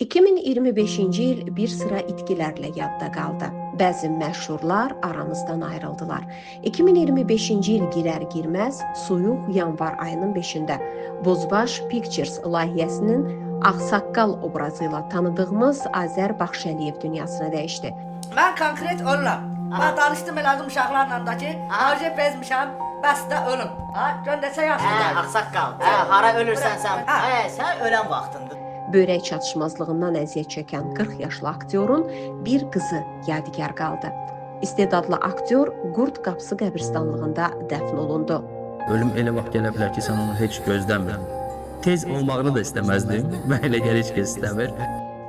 2025-ci il bir sıra itkilərlə yadda qaldı. Bəzi məşhurlar aramızdan ayrıldılar. 2025-ci il girər-girməz soyuq yanvar ayının 5-də Bozbaş Pictures layihəsinin ağsaqqal obrazı ilə tanıdığımız Azər Baxşəliyev dünyasını dəyişdi. Mən konkret ölürəm. Mən danışdım elədim uşaqlarla da ki, acı bezmişəm, bəs də ölüm. Ha, gör neçə Hə, yaşındayım. ağsaqqal. Hə, hara ölürsən sən? Hə. Hə, sən ölən vaxtındır. Böyrək çatışmazlığından əziyyət çəkən 40 yaşlı aktyorun bir qızı yadigar qaldı. İstedadlı aktyor Qurd Qapısı qəbirstanlığında dəfn olundu. Ölüm elə vaxt gələ bilər ki, sən onu heç gözləmirsən. Tez olmağını da istəməzdim. Mən elə gəlir heç kəs istəmir.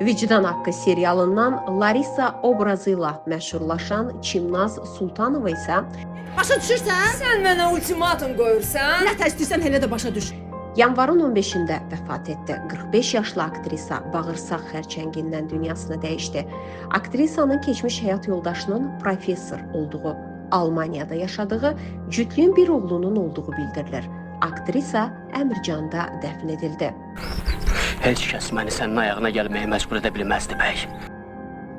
Vicdan Haqqı serialından Larisa obrazı ilə məşhurlaşan Çimnaz Sultanova isə Başa düşürsən? Sən mənə ultimatum qoyursan? Nə tər istəyirsən elə də başa düş. Yanvarın 15-də vəfat etdi. 45 yaşlı aktrisa bağırsaq xərçəngindən dünyasını dəyişdi. Aktrisanın keçmiş həyat yoldaşının professor olduğu, Almaniyada yaşadığı, cütlüyün bir oğlunun olduğu bildirilir. Aktrisa Əmircanda dəfn edildi. Heç kəs məni sənin ayağına gəlməyə məcbur edə bilməzdi, bəy.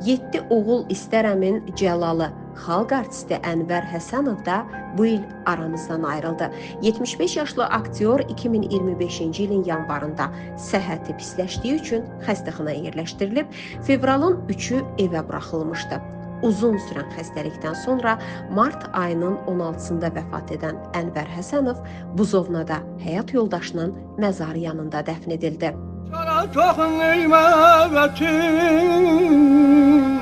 7 oğul istərəmin Cəlalı, xalq artisti Ənvər Həsənov da bu il aramızdan ayrıldı. 75 yaşlı aktyor 2025-ci ilin yanvarında səhhəti pisləşdiyi üçün xəstəxanaya yerləşdirilib, fevralın 3-ü evə buraxılmışdı. Uzun sürən xəstəlikdən sonra mart ayının 16-sında vəfat edən Ənvər Həsənov Buzovnada həyat yoldaşının məzarı yanında dəfn edildi.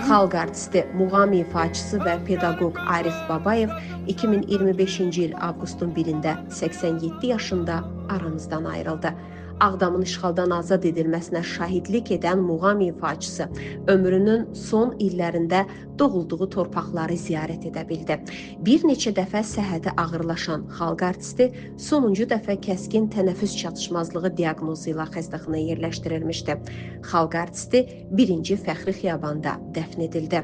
Xalq artisti, muğam ifaçısı və pedaqoq Arif Babayev 2025-ci il avqustun 1-də 87 yaşında aramızdan ayrıldı. Ağdamın işğaldan azad edilməsinə şahidlik edən muğam ifaçısı ömrünün son illərində doğulduğu torpaqları ziyarət edə bildi. Bir neçə dəfə səhhəti ağırlaşan xalq artisti sonuncu dəfə kəskin tənəffüs çatışmazlığı diaqnozu ilə xəstəxanaya yerləşdirilmişdi. Xalq artisti 1-ci Fəxri Xiyabanda dəfn edildi.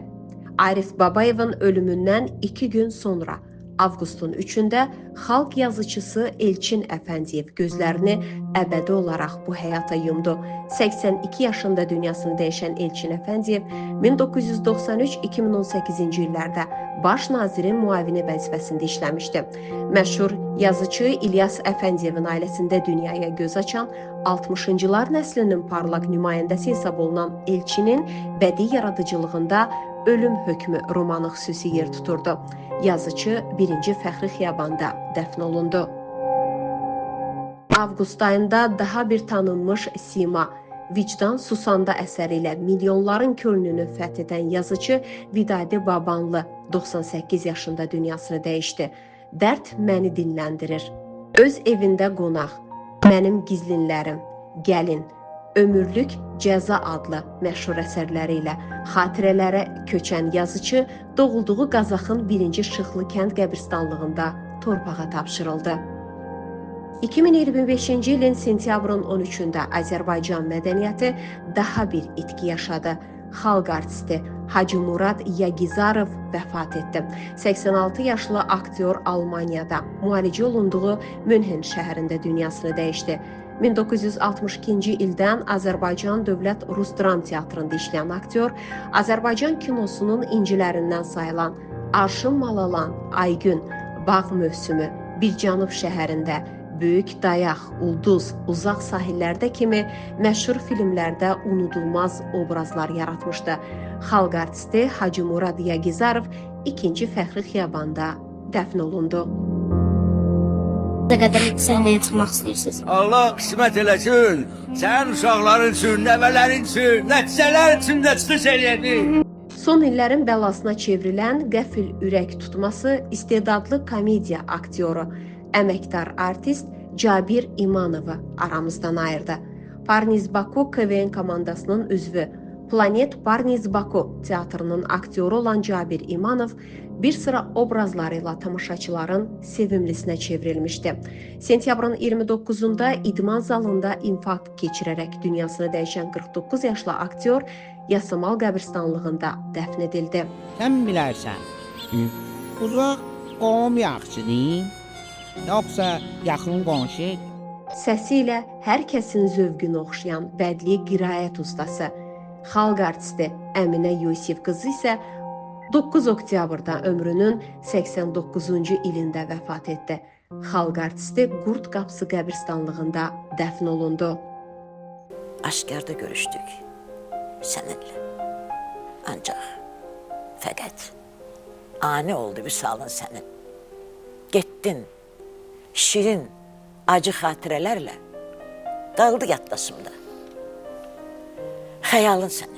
Arif Babayevin ölümündən 2 gün sonra avqustun 3-də xalq yazıçısı Elçin Əfəndiyev gözlərini əbədi olaraq bu həyata yumdu. 82 yaşında dünyasını dəyişən Elçin Əfəndiyev 1993-2018-ci illərdə baş nazirin müavini vəzifəsində işləmişdi. Məşhur yazıçı İlyas Əfəndiyevin ailəsində dünyaya göz açan 60-cılar nəslinin parlaq nümayəndəsi hesab olunan Elçinin bədii yaradıcılığında Ölüm Hökmü romanı xüsusi yer tuturdu. Yazıçı 1-ci Fəxri Xiyabanda dəfn olundu. Avqust ayında daha bir tanınmış sima Vicdan Susanda əsəri ilə milyonların könlünü fəth edən yazıçı Vidadi Babanlı 98 yaşında dünyasını dəyişdi. Dərd məni dinləndirir. Öz evində qonaq, mənim gizlinlərim, gəlin, Ömürlük Cəza adlı məşhur əsərləri ilə xatirələrə köçən yazıçı doğulduğu Qazaxın 1-ci Şıxlı kənd qəbirstanlığında torpağa tapşırıldı. 2025-ci ilin sentyabrın 13-də Azərbaycan mədəniyyəti daha bir itki yaşadı. Xalq artisti Hacı Murad Yagizarov vəfat etdi. 86 yaşlı aktyor Almaniyada müalicə olunduğu Münhen şəhərində dünyasını dəyişdi. 1962-ci ildən Azərbaycan Dövlət Rus Dram Teatrında işləyən aktyor, Azərbaycan kinosunun incilərindən sayılan Arşın Malalan, Aygün, Bağ Mövsümü, Bir Cənub şəhərində, Böyük Dayaq, Ulduz, Uzaq Sahillərdə kimi məşhur filmlərdə unudulmaz obrazlar yaratmışdı. Xalq artisti Hacı Murad Yagizarov 2-ci Fəxri Xiyabanda dəfn olundu. Nə qədər səhnəyə çıxmaq istəyirsiniz? Allah qismət eləsin. Sənin uşaqların üçün, nəvələrin üçün, nəticələr üçün də çıxış eləyəcək. Son illərin bəlasına çevrilən qəfil ürək tutması istedadlı komediya aktyoru, əməkdar artist Cabir İmanovu aramızdan ayırdı. Parniz Baku KVN komandasının üzvü, Planet Parniz Baku teatrının aktyoru olan Cabir İmanov bir sıra obrazları ilə tamaşaçıların sevimlisinə çevrilmişdi. Sentyabrın 29-da idman zalında infarkt keçirərək dünyasını dəyişən 49 yaşlı aktyor Yasamal qəbirstanlığında dəfn edildi. Sən bilərsən. Uzaq qohum yaxşıdır, yoxsa yaxın qonşu? Səsi ilə hər kəsin zövqünü oxşayan bədii qiraət ustası, Xalq artisti Əminə Yusif qızı isə 9 oktyabrda ömrünün 89-cu ilində vəfat etdi. Xalq artisti Qurd Qapısı qəbirstanlığında dəfn olundu. Askerde görüştük seninle. Ancak fakat ani oldu vüsalın senin. Gittin şirin acı hatirelerle kaldı yattasımda. Xəyalın senin.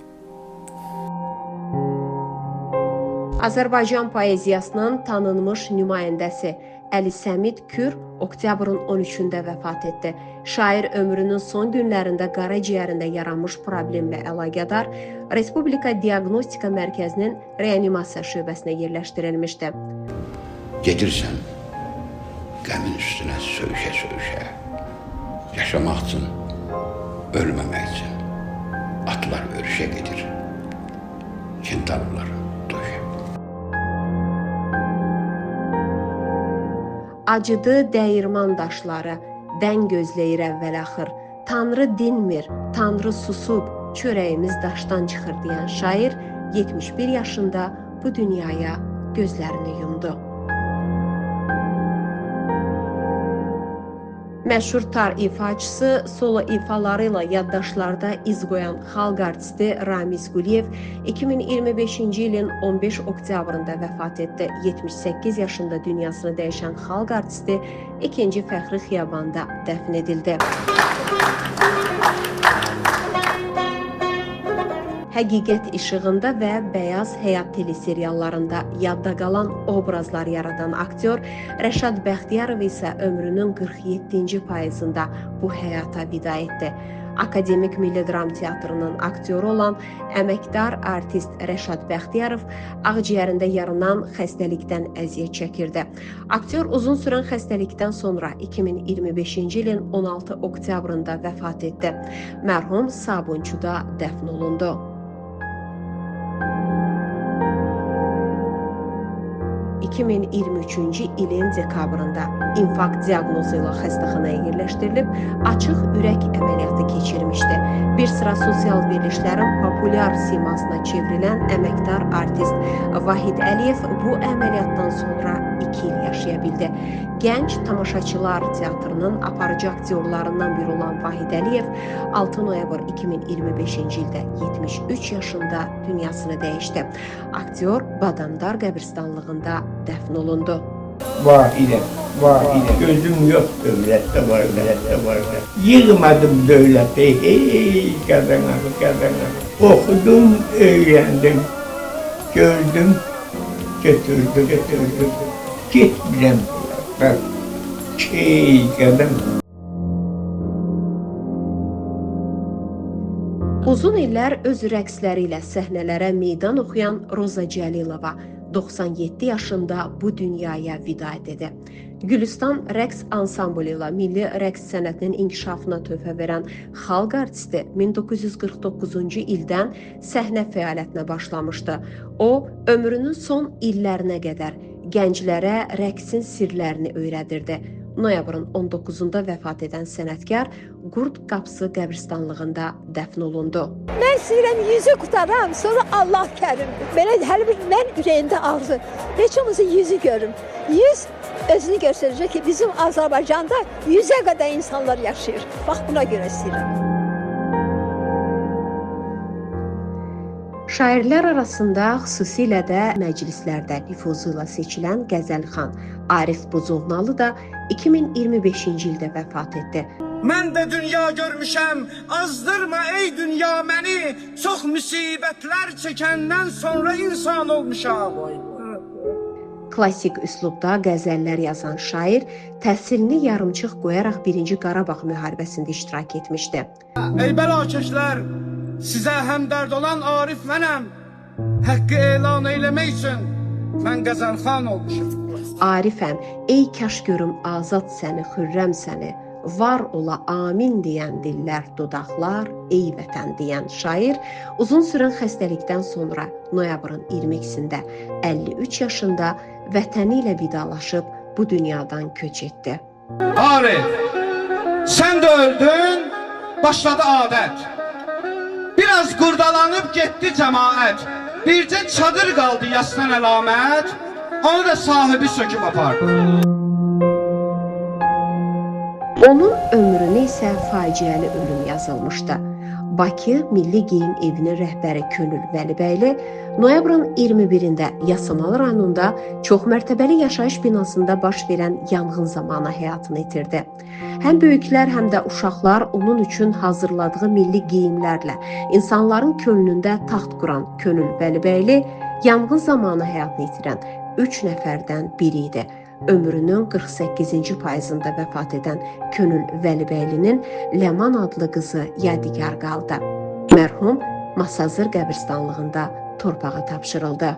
Azərbaycan poeziyasının tanınmış nümayəndəsi Əli Səmid Kür oktyabrın 13-ündə vəfat etdi. Şair ömrünün son günlərində qaraciyərində yaranmış problemlə əlaqədar Respublika Diaqnostika Mərkəzinin reanimasiya şöbəsinə yerləşdirilmişdi. Gedirsən qəmin üstünə söyüşə-söyüşə. Yaşamaq üçün, ölməmək üçün atlar örüşə gedir. Kentavrlar döşə. Acıdı dəyirman daşları, dən gözləyir əvvəl-axır. Tanrı dinmir, Tanrı susub, çörəyimiz daşdan çıxır deyən şair 71 yaşında bu dünyaya gözlərini yumdu. Məşhur tar ifaçısı, solo ifaları ilə yaddaşlarda iz qoyan xalq artisti Ramiz Quliyev 2025-ci ilin 15 oktyabrında vəfat etdi. 78 yaşında dünyasını dəyişən xalq artisti 2-ci Fəxri Xiyabanda dəfn edildi. Həqiqət işığında və Bəyaz Həyat teleseriallarında yadda qalan obrazlar yaradan aktyor Rəşad Bəxtiyarov isə ömrünün 47-ci payızında bu həyata vida etdi. Akademik Milli Dram Teatrının aktyoru olan əməkdar artist Rəşad Bəxtiyarov ağciyərində yaranan xəstəlikdən əziyyət çəkirdi. Aktyor uzun sürən xəstəlikdən sonra 2025-ci ilin 16 oktyabrında vəfat etdi. Mərhum Sabunçuda dəfn olundu. 2023-cü ilin dekabrında infarkt diaqnozu ilə xəstəxanaya yerləşdirilib, açıq ürək əməliyyatı keçirmişdi. Bir sıra sosial verilişlərin populyar simasına çevrilən əməkdar artist Vahid Əliyev bu əməliyyatdan sonra 2 il yaşaya bildi. Gənc Tamaşaçılar Teatrının aparıcı aktyorlarından biri olan Vahid Əliyev 6 noyabr 2025-ci ildə 73 yaşında dünyasını dəyişdi. Aktyor Badamdar qəbirstanlığında dəfn olundu. Var ilə, var ilə. Gözüm yox dövlətdə var, dövlətdə var. Yığmadım dövləti, hey qadına, qadına. Oxudum, öyrəndim, gördüm, götürdüm, götürdüm. Getmirəm bunlardan. Ey qadın. Uzun illər öz rəqsləri ilə səhnələrə meydan oxuyan Roza Cəlilova 97 yaşında bu dünyaya vida dedi. Gülüstan rəqs ansamblı ilə milli rəqs sənətinin inkişafına töhfə verən xalq artisti 1949-cu ildən səhnə fəaliyyətinə başlamışdı. O, ömrünün son illərinə qədər gənclərə rəqsin sirlərini öyrədirdi. Noyabrın 19-da vəfat edən sənətkar Qurd Qapısı qəbirstanlığında dəfn olundu. Mən istəyirəm 100-ü qutaram, sonra Allah kərimdir. Belə hər bir mən ürəyimdə arzu. Heç olmasa 100-ü görüm. 100 özünü göstərəcək ki, bizim Azərbaycanda 100-ə qədər insanlar yaşayır. Bax buna görə istəyirəm. Şairlər arasında xüsusilə də məclislərdə nüfuzu ilə seçilən Qəzəlxan Arif Buzovnalı da 2025-ci ildə vəfat etdi. Mən də dünya görmüşəm, azdırma ey dünya məni. Çox müsibətlər çəkəndən sonra insan olmuşam. Klassik üslubda qəzəllər yazan şair təhsilini yarımçıq qoyaraq 1-ci Qarabağ müharibəsində iştirak etmişdi. Ey bəlakeşlər, sizə həmdərd olan Arif mənəm. Həqqi elan eyləmək üçün mən Qəzəlxan olmuşam. Arifəm, ey kaş görüm azad səni, xürrəm səni, var ola amin deyən dillər, dodaqlar, ey vətən deyən şair uzun sürən xəstəlikdən sonra noyabrın 22-sində 53 yaşında vətəni ilə vidalaşıb bu dünyadan köç etdi. Arif, sən də öldün, başladı adət. Biraz Biraz qurdalanıb getdi cəmaət. Bircə çadır qaldı yasdan əlamət. Onu da sahibi söküb apardı. Onun ömrünə isə faciəli ölüm yazılmışdı. Bakı Milli Geyim Evinin rəhbəri Könül Vəlibəyli noyabrın 21-də Yasamal rayonunda çoxmərtəbəli yaşayış binasında baş verən yanğın zamanı həyatını itirdi. Həm böyüklər, həm də uşaqlar onun üçün hazırladığı milli geyimlərlə insanların könlündə taxt quran Könül Vəlibəyli yanğın zamanı həyatını itirən 3 nəfərdən biri idi. Ömrünün 48-ci payızında vəfat edən Könül Vəlibəylinin Ləman adlı qızı yadigar qaldı. Mərhum Masazır qəbirstanlığında torpağa tapşırıldı.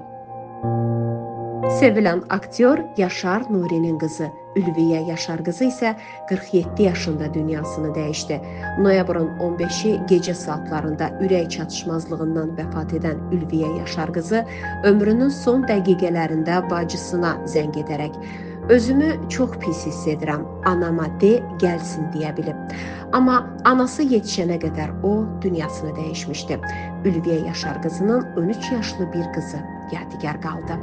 Sevilən aktyor Yaşar Nurinin qızı Ülviyə Yaşar qızı isə 47 yaşında dünyasını dəyişdi. Noyabrın 15-i gecə saatlarında ürək çatışmazlığından vəfat edən Ülviyə Yaşar qızı ömrünün son dəqiqələrində bacısına zəng edərək "Özümü çox pis hiss edirəm, anama de, gəlsin" deyə bilib. Amma anası yetişənə qədər o dünyasını dəyişmişdi. Ülviyə Yaşar qızının 13 yaşlı bir qızı yadigar qaldı.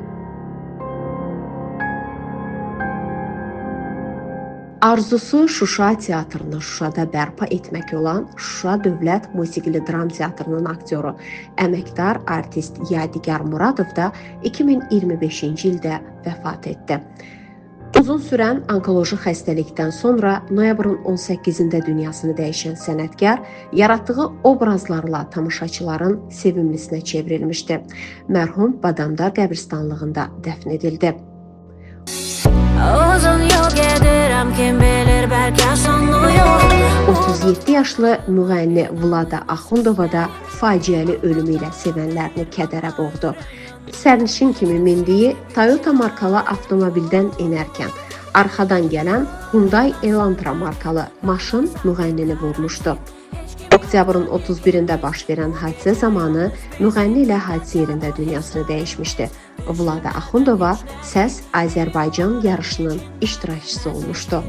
Arzusu Şuşa teatrını Şuşada bərpa etmək olan Şuşa Dövlət Musiqili Dram Teatrının aktyoru, əməkdar artist Yadigar Muradov da 2025-ci ildə vəfat etdi. Uzun sürən onkoloji xəstəlikdən sonra noyabrın 18-də dünyasını dəyişən sənətkar yaratdığı obrazlarla tamaşaçıların sevimlisinə çevrilmişdi. Mərhum Badamdar qəbirstanlığında dəfn edildi. Uzun yol gedirəm, kim bilir bəlkə sonu yox. 37 yaşlı müğənni Vlada Axundova da faciəli ölümü ilə sevənlərini kədərə boğdu. Sərnişin kimi mindiyi Toyota markalı avtomobildən enərkən arxadan gələn Hyundai Elantra markalı maşın müğənnini vurmuşdu. Oktyabrın 31-də baş verən hadisə zamanı müğənni ilə hadisə yerində dünyasını dəyişmişdi. Vlada Axundova Səs Azərbaycan yarışının iştirakçısı olmuşdu.